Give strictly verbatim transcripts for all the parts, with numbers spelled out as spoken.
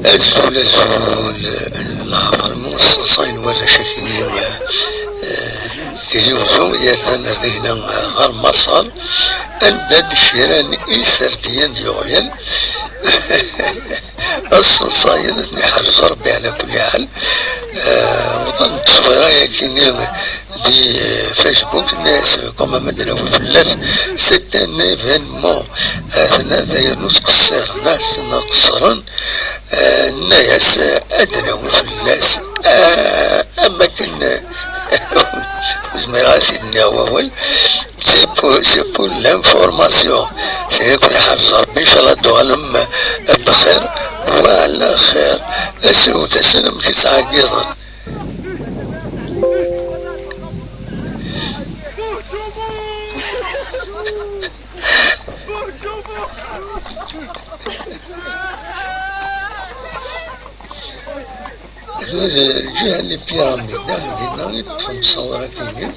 Azul, azul, leɛmer-nwen ṣṣayen warrac-agi, eh, Tizi Wezzu, yerza ar dihna, eh, ɣer Maṣer, anda d kra n iserdiyen d yuɣyan. Ad ṣṣayen, ad ten-iḥrez Rebbi ɛla kulli ḥal. Eh, uḍan n tteswira-agi-nni di, eh, Facebook, nni-as, comme ma d-nawi fell-as, c'est un événement. Eh, tenna dayen ur ttqeṣṣiren, ad sen-qeṣṣren. Eh, nna-yas, eh, ad d-nawi fell-as, eh, am wakken, eh, ur zmireɣ ad t-id-nniɣ wawal. C'est pour, c'est pour l'information. C'est que ḥrez Rebbi, ncallah ad d-tuɣalem, eh, bxir wa ɛla xir. Asewt-asen amek i ttɛeggiḍen. Lǧiha n les pyramides, ah, dinna i ṭṭfen ṣṣawra-agi.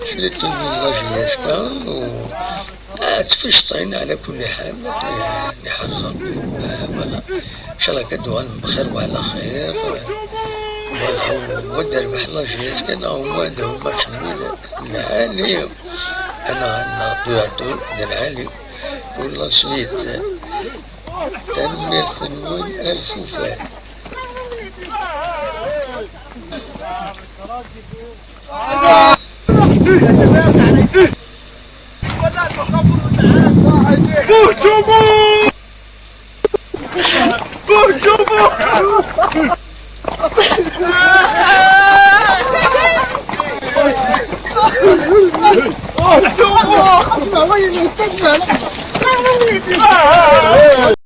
C'est les tenues de la J S K, u, ah, ttficṭin ɛla kulli ḥal, eh, iḥrez Rebbi. Ah, voilà. Ncallah ad d-uɣalen bxir wa ɛla xir. Voilà, u ad d-terbeḥ la J S K neɣ huma ad huma tcemmil lɛali. Ana, ana, deux à deux, d lɛali. Pour la suite. Tanemmirt-nwen ar tufat.